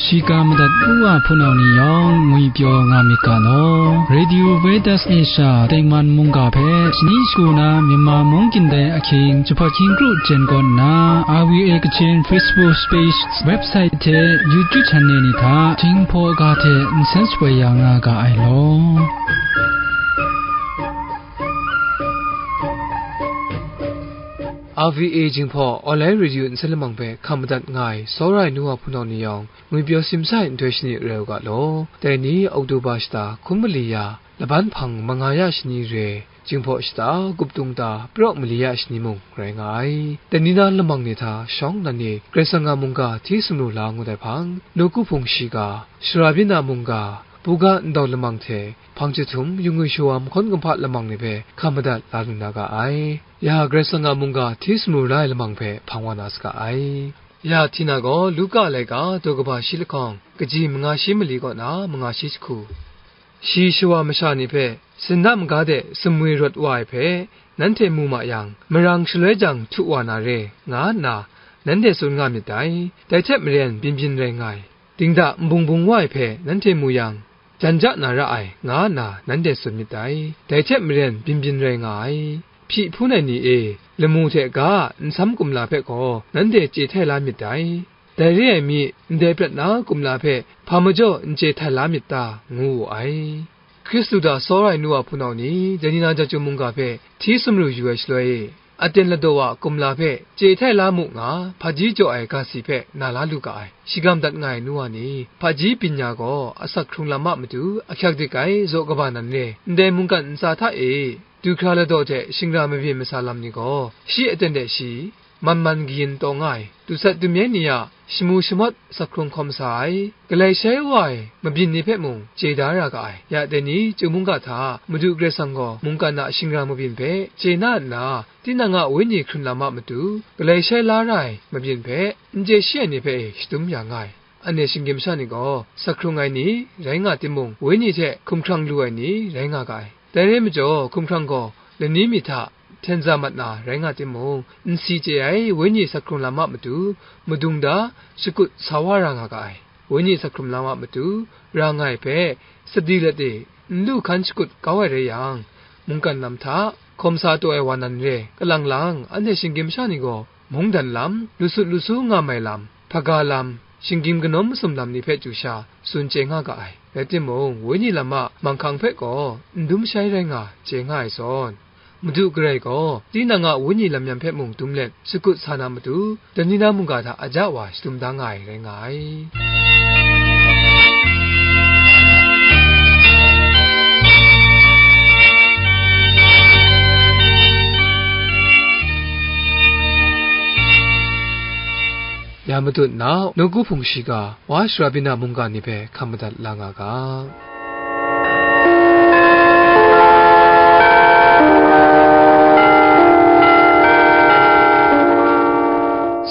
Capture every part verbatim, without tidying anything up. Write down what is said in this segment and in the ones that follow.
Shiga madat u a hpunau ni yawng ngwi pyaw nga myit ga law. Radio Veritas Asia tengman mungga hpe shani shagu na Myanmar mung kyin dai ahkying jahpawt hkying kru jen kawn nna, R V A Kachin Facebook page, website hte YouTube channel ni hta Jinghpaw ga hte nsen shapoi ya nga ga ai law. R V A Jinghpaw online radio nsen lamang hpe hkam madat nga ai, tsawra ai nu wa hpunau ni yawng, ngwi pyaw simsa ai nhtoi shani rai u ga law. Dai ni Oktoba shata hkun mali ya, laban hpang manga ya shani re, Jinghpaw shata guptung ta praw mali ya shani mung rai nga ai. Dai ni na lamang ni hta shawng nan ni Karai Kasang a mungga hti sumru la ngut ai hpang, nawku hpung shiga, shara byin na mungga, buga ndau lamang hte hpang jahtum yungwi shawa mahkawn kumhpa lamang ni hpe hkam madat la lu na ga ai. Ya Karai Kasang a mungga hti sumru la ai lamang hpe hpang wa na saga ai. Ya Htina gaw Luka laika daw kaba shi lahkawng, kaji manga shi mali kaw na manga shi jahku. Shi shawa masha ni hpe sinda maga de sumwi rawt wa ai hpe nanhte mu ma yang, marang shaloi jang htu wa na re, nga nna nanhte tsun nga myit dai. Dai hte maren byin byin rai nga ai, dingda nbung bung wa ai hpe nanhte mu yang, jan ja na ra ai, nga nna nanhte tsun myit dai. Dai hte maren byin byin rai nga ai. Hpyi hpun ai ni e, lamu hte ga a nsam kumla hpe gaw nanhte chye htai la myit dai. Dai re ai mi, ndai prat na kumla hpe hpa majaw n chye htai la myit ta? Ngu wu ai. Hkristu hta tsawra ai nu wa hpunau ni, dai ni na Jahtum mungga hpe hti sumru yu ai shaloi e, aten ladaw wa kumla hpe chye htai la mu nga, hpaji jaw ai ga si hpe na la lu ga ai. Shigam dat nga ai nu wa ni, hpaji byin ya gaw asak hkrung lam a matu ahkyak dik ai zaw kaba nan re, ndai mungkan ntsa hta e, du hkra ladaw hte shingra mabyin masa lam ni gaw, shi aten de shi, man man kayin taw nga ai, dusat dumyeng ni a shamu shamawt asak hkrung hkawm sa ai, galai shai wa ai mabyin ni hpe mung chye da ra ga ai. Ya dai ni, Chyum mungga hta Madu Karai Kasang gaw mungkan a shingra mabyin hpe chye na nna, tinang a wenyi hkrun lam a matu, galai shai la ra ai mabyin hpe n chye shi ai ni hpe e shadum ya nga ai. Anhte shinggyim masha ni gaw, asak hkrung ai ni rai nga timung, wenyi hte hkumhkrang lu ai ni rai nga ga ai. Dai rai majaw, hkumhkrang gaw lani mi hta hten za mat na rai nga timung, nsi chye ai wenyi asak hkrung lam a matu, madung da, shakut sa wa ra nga ga ai. Wenyi asak hkrung lam a matu ra nga ai hpe, sadi let e n lu hkan shakut kau ai rai yang, mungkan lam hta hkawm sa taw ai wa nan re, kalang lang anhte shinggyim masha ni gaw, mungdan lam, lusut lusu ngam ai lam, hpaga lam, shinggyim kanawm masum lam ni hpe chyu sha tsun chye nga ga ai. Rai timung, wenyi lam a manghkang hpe gaw n dum shai rai nga chye nga ai zawn, Madu Karai gaw tinang a wenyi lam yan hpe mung dum let shakut sa na matu, dai ni na mungga hta aja wa shadum da nga ai rai nga ai. Ya matut na, nawku hpung shiga, wa shara byin na mungga ni hpe hkam madat la nga ga.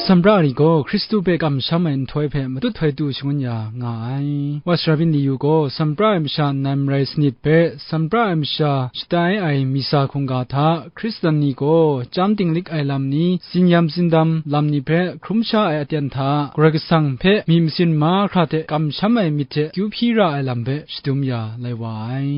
Sanpra ni gaw Hkristu hpe kamsham ai nhtoi hpe matut htoi tu shangun ya nga ai. Wa shara byin Liyu gaw, sanpra ai masha nnan marai sanit hpe, sanpra ai masha shatai ai misa hkungga hta, Hkristan ni gaw chyam dinglik ai lam ni, tsinyam tsindam lam ni hpe hkrum sha ai aten hta, Karai Kasang hpe myit masin mahkra hte kamsham ai myit hte kyu hpyi ra ai lam hpe shadum ya lai wa ai.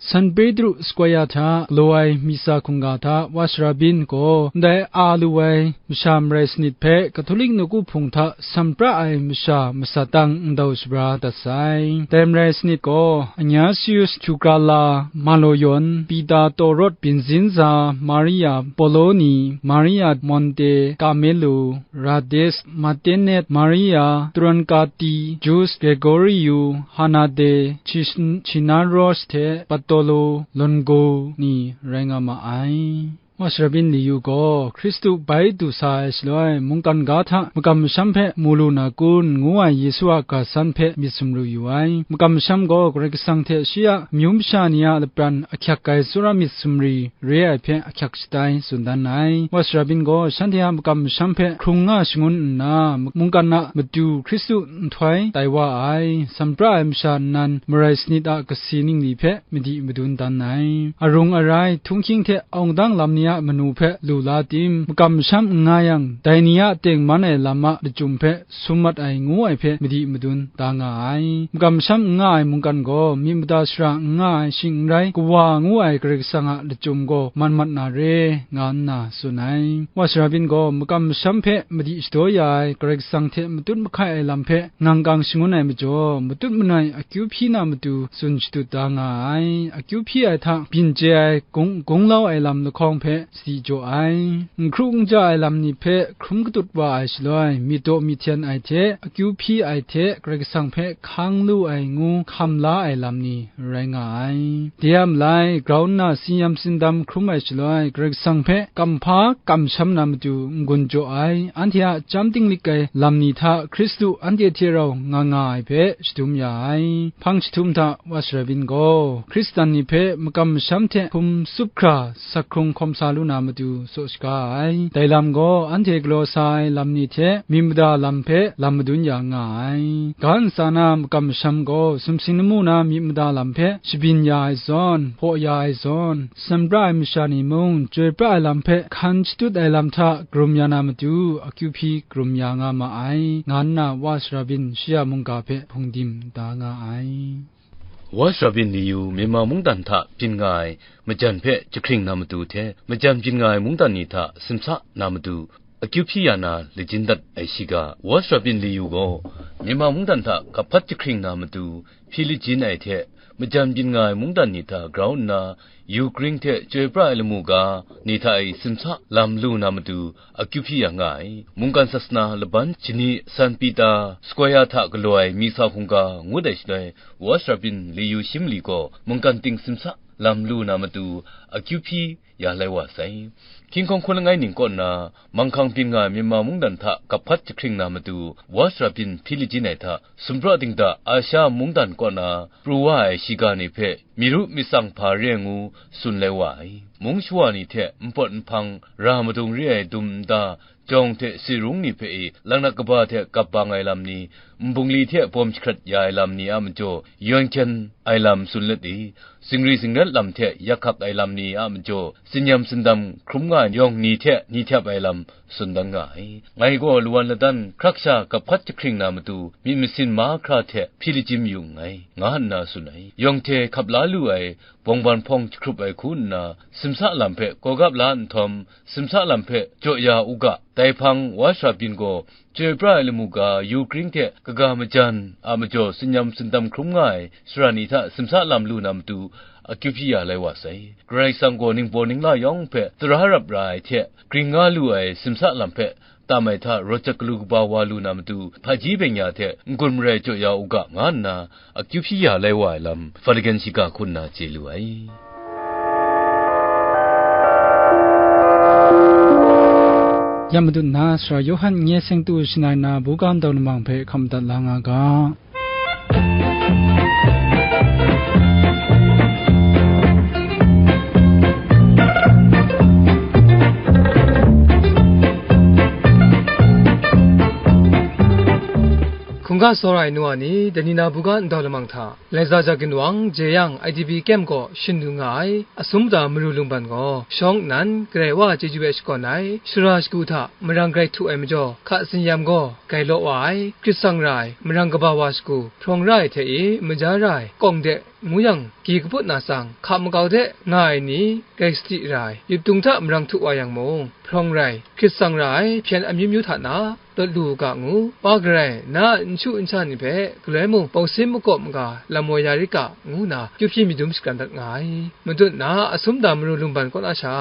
San Petru Square hta galaw ai misa hkungga hta wa shara byin gaw, ndai a lu ai masha marai sanit hpe Katolik nawku hpung hta sanpra ai masha masat tang ndau shabra dat sai. Dai marai sanit gaw, Ignatius Chugala, Maloyon, Peter Tawrawt Binzinza, Maria Poloni, Maria Monte Carmelo, Rades, Matenet, Maria Troncati, Jus Gregorio, Hanade, Chis-, Chinaros hte Bartolo, Longo ni rai nga ma ai. Wa shara byin Liyu gaw, Hkristu bai du sa ai shaloi, mungkan ga hta makam masham hpe mu lu na kun, ngu ai Yesu a ga san hpe myit sumru yu ai. Makam masham gaw Karai Kasang hte shi a amyu masha ni a lapran ahkyak ai tsawra myit sumri re ai hpe ahkyak shatai tsun dan ai. Wa shara byin gaw, shanhte a makam masham hpe hkrung nga shangun nna, mungkan a matu Hkristu nhtoi tai wa ai, sanpra ai masha nnan marai sanit a kasi ningli hpe madi madun dan ai. Arung arai, htunghking hte awng dang lam ni a manu hpe lu la tim, makam masham n nga yang, dai ni a tengman ai lam a lachyum hpe sum mat ai ngu ai hpe madi madun da nga ai. Makam masham n nga ai mungkan gaw myit mada shara n nga ai, shing n rai, Kawa ngu ai Karai Kasang a lachyum gaw man mat na re, nga nna tsun ai. Wa Sara Byin gaw makam masham hpe madi shadaw ya ai Karai Kasang hte matut mahkai ai lam hpe ngang kang shangun ai majaw, matut manai akyu hpyi na matu tsun shadut da nga ai. Akyu hpyi ai hta byin chye ai gung, gunglau ai lam lahkawng hpe sadi jaw ai. N hkru n ja ai lam ni hpe hkrum katut wa ai shaloi, myit daw myit hten ai hte, akyu hpyi ai hte, Karai Kasang hpe hkang lu ai ngu hkam la ai lam ni rai nga ai. De a malai, grau nna tsin-yam tsindam hkrum ai shaloi, Karai Kasang hpe kamhpa kamsham na matu n-gun jaw ai, anhte a chyam tinglik ai lam ni hta Hkristu anhte hte rau nga nga ai hpe shadum ya ai. Hpang jahtum hta Wa Sara Byin gaw, Hkristan ni hpe makam masham hte hkum tsup hkra sak hkrung hkawm sa lu na matu tsaw shaga ai. Dai lam gaw anhte galaw sa ai lam ni hte myit mada lam hpe lam madun ya nga ai. Ga ntsa na makam masham gaw sumsing lamu na myit mada lam hpe shabyin ya ai zawn, hpaw ya ai zawn, sambra ai masha ni mung chyoi pra ai lam hpe hkan shatut ai lam hta karum ya na matu akyu hpyi karum ya nga ma ai, nga nna Wa Sara Byin shi a mungga hpe hpungdim da nga ai. Wa Sara Byin Liyu Myanmar mungdan hta byin nga ai majan hpe jahkring na matu hte, majan byin nga ai mungdan ni hta simsa na matu akyu hpyi ya na lajin dat ai shiga, Wa Sara Byin Liyu gaw Myanmar mungdan hta gap hpat jahkring na matu hpyi lajin ai hte, majan byin nga ai mungdan ni hta grau nna, yu kring hte chyoi pra ai lamu ga ni hta e simsa lam lu na matu akyu hpyi ya nga ai. Mungkan sasana laban shani San Pita Square hta galaw ai misa hkungga ngut ai shaloi, Wa Sara Byin Liyu shi mali gaw mungkan ting simsa lam lu na matu akyu hpyi ya lai wa sai. Hkying hkawng hkun langai ning kaw na manghkang byin nga ai Myanmar mungdan hta gap hpat jahkring na matu, Wa Sara Byin hpyi lajin ai hta, sumpraw dingda Asia mungdan kaw na pru wa ai shiga ni hpe myi ru myit tsang hpa re ai ngu tsun lai wa ai. Mung shawa ni hte npawt nhpang ra madung re ai dum nta, jawng hte sirung ni hpe e, laknak kaba hte gap bang ai lam ni, nbungli hte bawm jahkrat ya ai lam ni a majaw, yawn hkyen ai lam tsun let e, zingri zingrat lam hte yak hkak ai lam ni a majaw, tsin-yam tsindam hkrum nga ai yawng ni hte ni htyap ai lam tsun dan nga ai. Ngai gaw lawan ladan hkrak sha gap hkat jahkring na matu, myit masin mahkra hte hpyi lajim yu nngai, nga nna tsun ai. Yawng hte hkap la lu ai bawngban hpawng jahkrup ai hku nna, simsa lam hpe gawgap la nhtawm, simsa lam hpe jaw ya u ga. Dai hpang Wa Sara Byin gaw, chyoi pra ai lamu ga, yu kring hte kaga majan a majaw tsin-yam tsindam hkrum nga ai sara ni hta simsa lam lu na matu, akyu hpyi ya lai wa sai. Karai Kasang gaw ningbaw ningla yawng hpe tara rap ra ai hte, gring nga lu ai simsa lam hpe tam ai hta rawt jat galu kaba wa lu na matu, hpaji byeng-ya hte n-gun marai jaw ya u ga, nga nna akyu hpyi ya lai wa ai lam, Vatican shiga hku nna chye lu ai. Ya matut nna, Sara Yawhan nye seng tu shanai na buga ndau lamang hpe hkam dat la nga ga. Hkungga tsawra ai nu wa ni, dai ni na buga ndau lamang hta, Laiza ja ginwang, jeyang, I D P kem gaw shin lu nga ai, asum da maru lungban gaw, shawng nnan, Karai Wa chyeju e shakawn ai, shara shagu hta marang grai htu ai majaw, hka tsin-yam gaw grai law wa ai, hkrit tsang ra ai, marang kaba wa shagu, hprawng ra ai hte e, maja ra ai, kawng de, ngu yang, gyi kaput na tsang, hka makau de nga ai ni, grai sadi ra ai, yuptung hta marang htu wa yang mung, hprawng rai, hkrit tsang ra ai, hpyen amyu myu hta na, lawt lu u ga ngu, wa garai, na a nchu nsha ni hpe, galoi mung, bawsim makaw maga, lam woi ya rit ga, ngu nna, kyu hpyi myit dum shakran dat nga ai. Matut na, asum da maru lungban kaw na sha,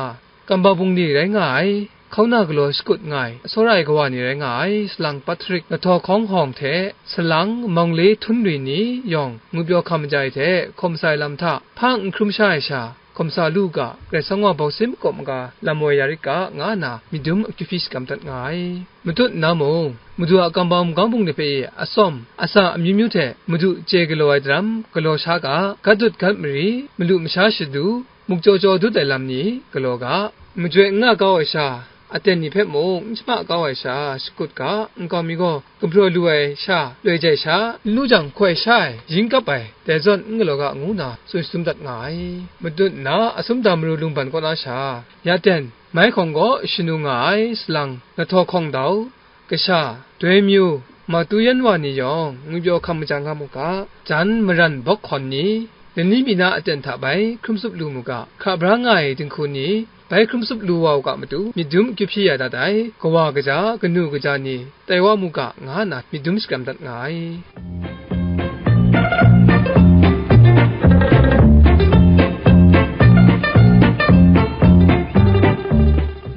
Kambau bungli rai nga ai, hkauna galaw shakut nga ai, tsawra ai kawa ni rai nga ai, salang Patrick, Lahtaw Hkawng Hawng hte, salang Mawngle Htunrwi ni yawng, ngupyaw hkam maja ai hte, hkawm sa ai lam hta, hpang n hkrum sha ai sha, hkawm sa lu u ga, Karai Kasang wa bawsim makaw maga, lam woi ya rit ga, nga nna, myit dum akyu hpyi shakram dat nga ai. Matut nna mung, Madu a kambau magam bungli hpe e atsawm, atsa amyu myu hte Madu chye galaw ai daram galaw sha ga, gat dut gat mari, malu masha shadu, muk jaw jaw dut ai lam ni galaw ga, majoi n nga kau ai sha, aten ni hpe mung n shama kau ai sha, shakut ga, nkau mi gaw gumhpraw lu ai sha, loi jai sha, n lu jang hkoi sha ai, yin kap ai, dai zawn n galaw ga, ngu nna tsun shatum dat nga ai. Matut nna, asum da maru lungban kaw na sha, ya ten, Mai hkawng gaw shanu nga ai salang, lahtaw hkawng dau, kasha, doi myu, matu yan wa ni yawng ngwipyaw hkam maja nga mu ga, jan maran bawk hkawn ni, lani mi na aten hta bai hkrum tsup lu mu ga, hkra bra nga ai dinghku ni, bai hkrum tsup lu wa u ga matu, myit dum akyu hpyi ya dat ai, kawa kaja, kanu kaja ni, tai wa mu ga, nga nna myit dum shakram dat nga ai.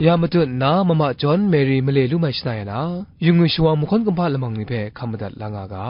Ya matut nna, Mama John Mary male lu mai shana ya na, yu ngwi shawa mahkawn kumhpa lamang ni hpe hkam madat la nga ga.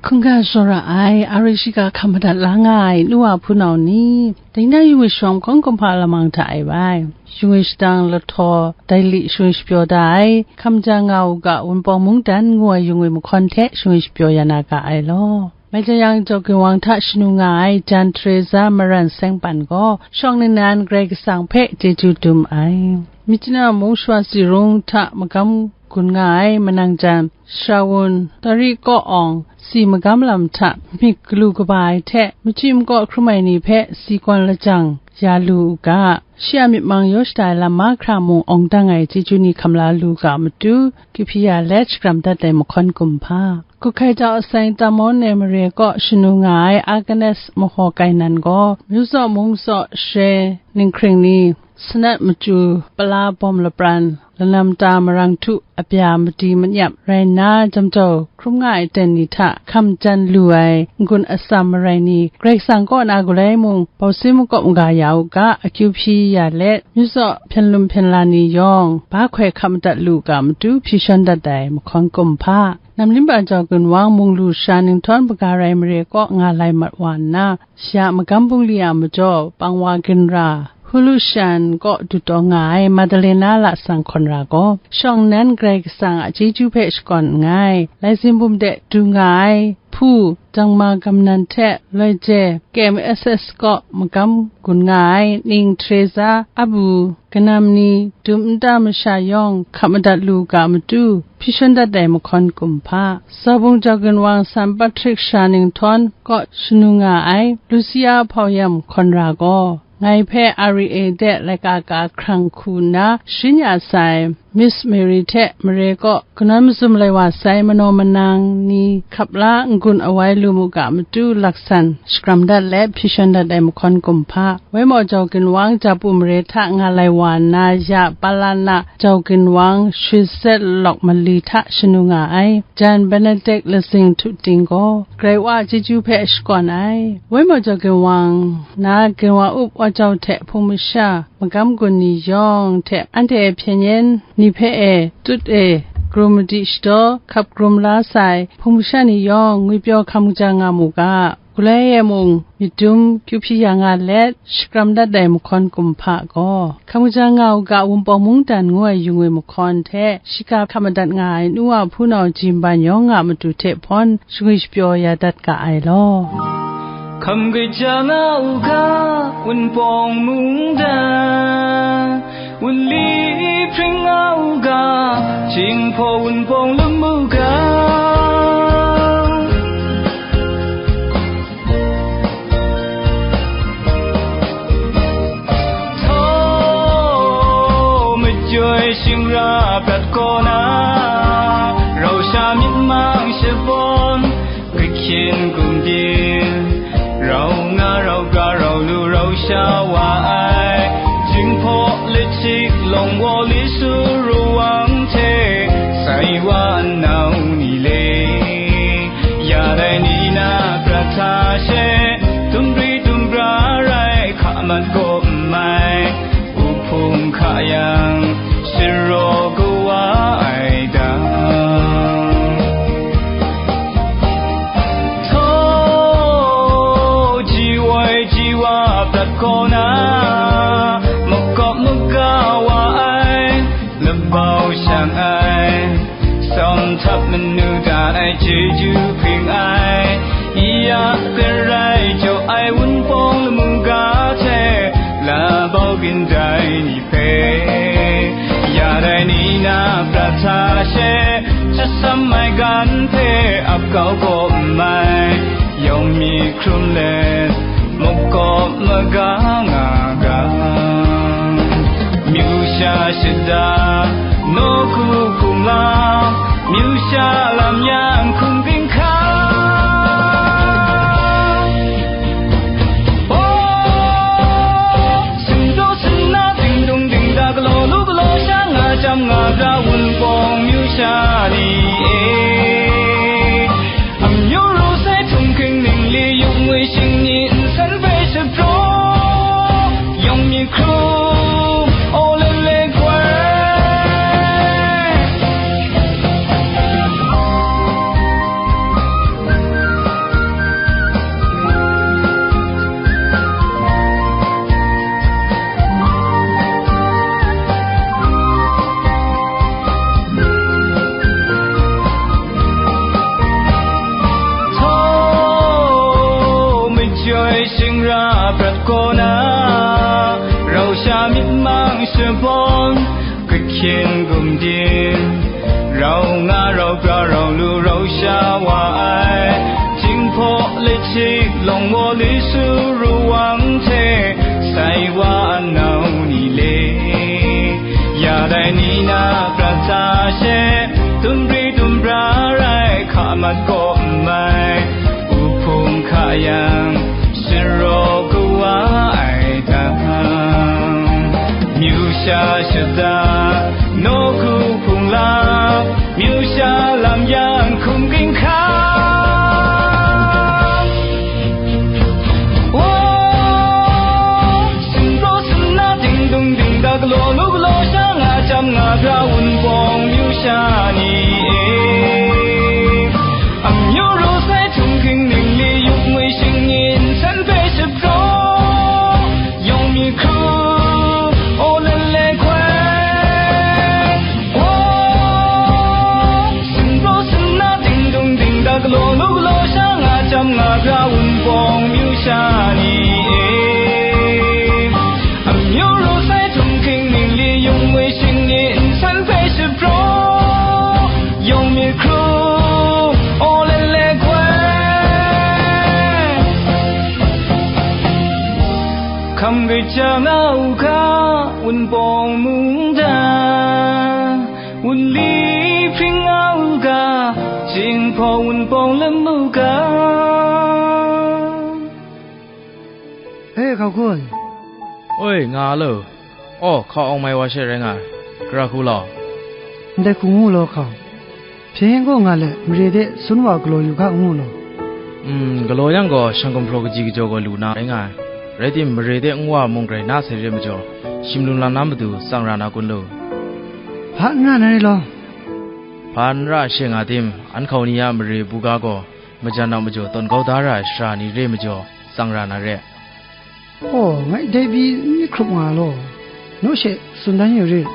Hkungga shawra ai, a rai shiga hkam madat la nga ai, nu wa hpunau ni, dai na yu ngwi shawa mahkawn kumhpa lamang hta e bai, yu ngwi shadang lahtaw, dai li shangwi shapyaw da ai, hkam ja nga u ga, Wunpawng Mungdan ngu ai yu ngwi mahkawn hte shangwi shapyaw ya na ga ai law. Mai jang yang, Jau Ginwang hta shanu nga ai jan Teresa Maran Sengpan gaw, shawng nnan Karai Kasang hpe chyeju dum ai. Myitkyina mung shawa tsi rung hta magam gun nga ai manang jan Shawun Tari kaw awng, si magam lam hta myit galu kaba ai hte, machyi makaw hkrum ai ni hpe si kawn lajang ya lu u ga, shi a myit mang yaw shada ai lam mahkra mung awng dang ai chyeju ni hkam la lu ga matu, kyu hpyi ya let shakram dat ai mahkawn kumhpa. Kuhkai jau asai Tamon ai mare kaw shanu nga ai Agnes Mahaw Kainan gaw, Myu Zaw Mung Zaw Share ninghkring ni, sanat machyu pala bawm lapran, lanam ta marang htu, abya madi manyap rai nna, jam jau hkrum nga ai aten ni hta hkam jan lu ai n-gun atsam marai ni, Karai Kasang kaw na galoi mung bausin makawp maga ya u ga, akyu hpyi ya let, Myu Zaw hpyen lum hpyen la ni yawng, ba hkoi hkap madat lu ga matu hpyi shawn dat ai mahkawn kumhpa. Namlinba Jau Ginwang mung lu sha ninghtawn baga rai mare kaw nga lai mat wa nna, shi a magam bungli a majaw pang wa ginra, Hulu Shan kaw dut taw nga ai Madalena Lasang hkawn ra gaw, shawng nnan Karai Kasang a chyeju hpe shakawn nngai, laizing bum de du nga ai hpu, jangma gamnan hte loi je, K M S S kaw magam gun nga ai ning Teresa, abu, kanam ni, dum nta masha yawng hkap madat lu ga matu, hpyi shawn dat ai mahkawn kumhpa. Zabung Jau Ginwang San Patrick sha ninghtawn kaw shanu nga ai Lucia Hpau Yam hkawn ra gaw, ngai hpe R E A de laika ka hkrang hku nna sharin ya sai, Miss Mary hte mare kaw kanawn mazum lai wa sai manaw manang ni hkap la n-gun awai lu mu ga matu laksan shakram dat let hpyi shawn dat ai mahkawn kumhpa. Waimaw Jau Ginwang Japu mare hta nga lai wa nna, ya Palana Jau Ginwang Shwi Zet Lawk Mali hta shanu nga ai jan Benedict Lazing Htu Ting gaw, Karai Wa a chyeju hpe shakawn ai. Waimaw Jau Ginwang na Ginwang Up Wa Jau hte hpung masha, magam gun ni yawng hte anhte hpyen yen ni hpe e tut e, krum madi shadaw hkap krum la sai hpung masha ni yawng ngwipyaw hkam kaja nga mu ga, galoi e mung myit dum kyu hpyi ya nga let, shakram dat ai mahkawn kumhpa gaw, hkam kaja nga u ga, Wunpawng Mungdan ngu ai yu ngwi mahkawn hte shiga hkap madat nga ai nu wa hpunau jimban yawng a matu hte hpawn shangwi shapyaw ya dat ga ai law. Hkam kaja nga u ga, Wunpawng Mungdan, wunli hpring nga u ga, Jinghpaw Wunpawng lamu ga. Htaw majoi shingra prat kaw na, rau sha myit mang shabawn, kahkyin kum byin, rau nga, rau ga, rau lu, rau sha wa ai, Jinghpaw lachik lawng waw li su rawang hte, sai wa nau ni le, ya dai ni na prat hta she, dum ri dum bra rai hka mat gaw n mai, Uhpung hka yang, sharaw kawa ai dang. Htaw, ji woi ji wa prat kaw na, makawp maga wa ai, labau shang ai, Sawm htap manu dat ai chyeju hpring ai, ya garai jaw ai Wunpawng lamu ga hte, labau gindai ni hpe, ya dai ni na prat hta she, shasam Maigan hte ap kau kaw mai, yawng mi hkrum let, muk kaw maga nga ga. Myu sha shada, nawku hpung la, myu sha lam yang hkum ginhka. Oh, sumdaw sumna, dingdung dingda, galaw lu galaw sha, nga jam nga bra, wunpawng myu sha ni e. Amyu ru sai htung hking ningli, yuk ngwi shingni nsen hpe shapraw, yawng mi hkrum, aw lele goi. Thaw, majoi shingra prat kaw na, rau sha myit mang shabawn, kahkyen gumdin, rau nga, rau pra, rau lu, rau sha wa ai, Jinghpaw lechik, lawng waw li su ru wang hte, sai wa a nau ni le, ya dai ni na prat hta she, dum pri dum pra rai, hka mat kaw n mai, u hpung hka yang, sharaw kawa ai dang, myu sha shada, nawku hpung la, myu sha lam yang hkum ginhka. Wa, sumpraw sumna, dingdung dingda, galaw lu galaw sha, nga jam nga bra, wunpawng myu sha ni e. Amyu ru sai htung hking ningli, yuk ngwi shingni nsen hpe shapraw, yawng mi hkrum, aw lele goi. Wa, sumpraw sumna, dingdung dingda, galaw lu galaw sha, nga jam nga bra, wunpawng myu sha ni e. Amyu ru sai htung hking ningli, yuk ngwi shingni nsen hpe shapraw, yawng mi hkrum, aw lele goi. Hkam kaja nga u ga, wunpawng mungdan, wunli hpring nga u ga, Jinghpaw wunpawng lam u ga. E, hkau kun. Oi, nga lo. Aw, hkau awng mai wa she rai nga ai. Gara hku law. Ndai hku ngu law hkau. Hpyen yen gaw nga let, mare de sun wa galaw yu ga ngu law. Mm, galaw yang gaw, shang gumhpraw kaji kajaw gaw lu na rai nga ai. Rai tim, mare de nwa mung grai na sai re majaw, shim lung lang na matu tsang ra na kun lu? Hpa n ra na re law. Hpa n ra she nga tim, an hkau ni a mare buga gaw, majan a majaw tawn kau da ra ai shara ni re majaw, tsang ra na re. Aw, ngai dai pyi n myit hkrup nga law, naw she tsun dan yu rit.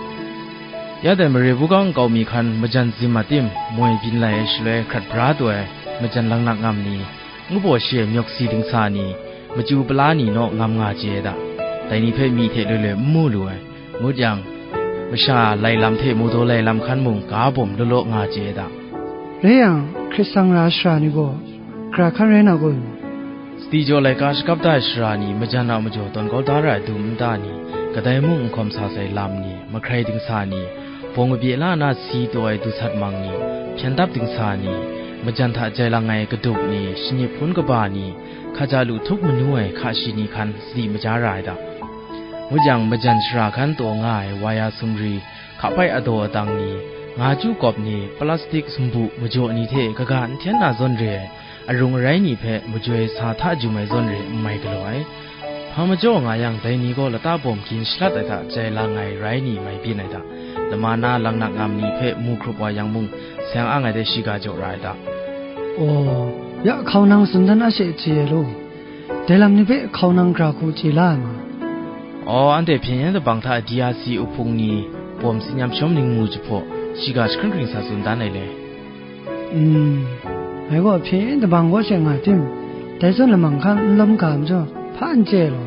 Ya dai mare buga nkau mi hkan majan zim a tim, moi byin lai ai shaloi hkrat bra taw ai majan laknak ngam ni, ngu baw shi ai myawk si dingsa ni, machyu pala ni naw ngam nga chye ai da. Dai ni hpe myi hte loi loi n mu lu ai, ngut yang, masha lai lam hte mawdaw lai lam hkan mung ga bawm law law nga chye ai da. Rai yang, hkrit tsang ra ai shara ni gaw, gara hkan rai na kun? Sadi jaw laika shakap da ai shara ni, majan a majaw tawn kau da ra ai dum nta ni, kadai mung n hkawm sa sai lam ni, mahkrai dingsa ni, bawng kabye la na si taw ai dusat mang ni, hpyen dap dingsa ni, majan hta jai lang ai kaduk ni, shanyi hpun kaba ni, hkaja lu htup manu ai hka shi ni hkan sadi maja ra ai da. Ngut yang, majan shara hkan taw nga ai waya sumri, hkapai adaw adang ni, nga chyu kawp ni, plastik sumbu majaw ni hte kaga n hten na zawn re ai, arung arai ni hpe majoi sa hta jum ai zawn re n mai galaw ai. Hpa majaw nga yang, dai ni gaw lata bawm gin shalat ai hta jai lang ai rai ni mai byin ai hta, lama na laknak ngam ni hpe mu hkrup wa yang mung, seng ang ai de shiga jaw ra ai hta. Aw, ya hkau nang tsun dan a she chye ai law, dai lam ni hpe hkau nang gara hku chye la ai ma? Aw, anhte hpyen yen dabang hta D R C uhpung ni, bawm tsin yam shawm ningmu jahpaw, shiga jahkring hkring sa tsun dan ai le. Mm, ngai gaw hpyen yen dabang kaw she nga tim, dai zawn lamang hkan n lawm ga majaw, hpa n chye law.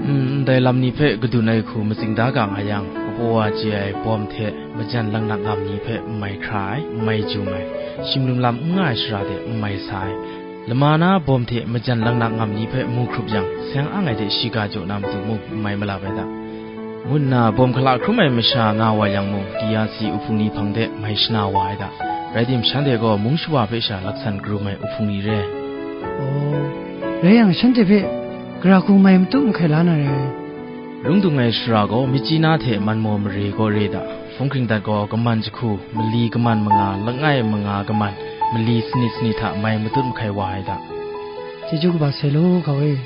Mm, ndai lam ni hpe kadun ai hku matsing da ga nga yang, Paw wa chye ai bawm hte majan laknak ngam ni hpe n mai hkra ai, n mai jum ai, shimlum lam n nga ai shara de n mai sa ai, lama na bawm hte majan laknak ngam ni hpe mu hkrup yang, seng ang ai hte shiga jaw na matu mung n mai malap ai da, ngu nna bawm hkala hkrum ai masha nga wa yang mung, D R C uhpung ni hpang de mai shana wa ai da. Rai tim, shanhte gaw mung shawa hpe sha laksan karum ai uhpung ni re. Aw, rai yang, shanhte hpe gara hku mai matut mahkai la na re. Lung dung ai shara gaw myit chyi na hte man maw mare gaw re da, hpung hkring dat gaw kaman jahku, mali kaman manga, langai manga kaman, mali sanit sanit hta mai matut mahkai wa ai da. Chyeju kaba sai law kau e,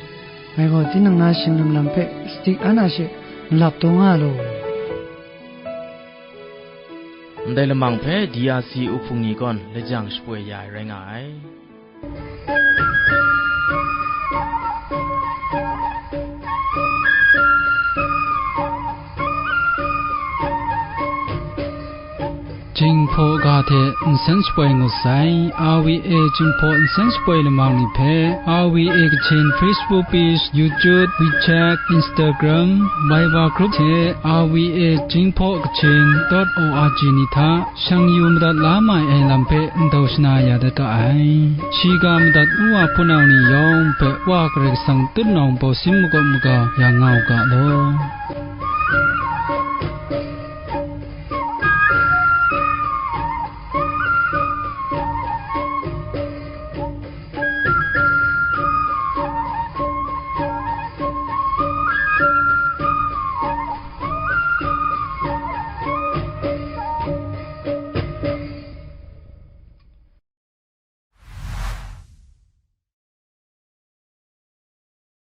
ngai gaw tinang na shimlum lam hpe sadik an a she malap taw nga law. Ndai lamang hpe D R C uhpung ni gawn lajang shapoi ya ai rai nga ai. Jinghpaw ga hte nsen shapoi ngut sai, R V A Jinghpaw nsen shapoi lamang ni hpe, R V A Kachin Facebook page, YouTube, WeChat, Instagram, Viber group hte R V A Jinghpaw Kachin dot O R G ni hta shang yu madat la mai ai lam hpe ndau shana ya dat ga ai. Shiga madat u wa hpunau ni yawng hpe Wa Karai Kasang tutnawng bawsin makawp maga ya nga u ga law.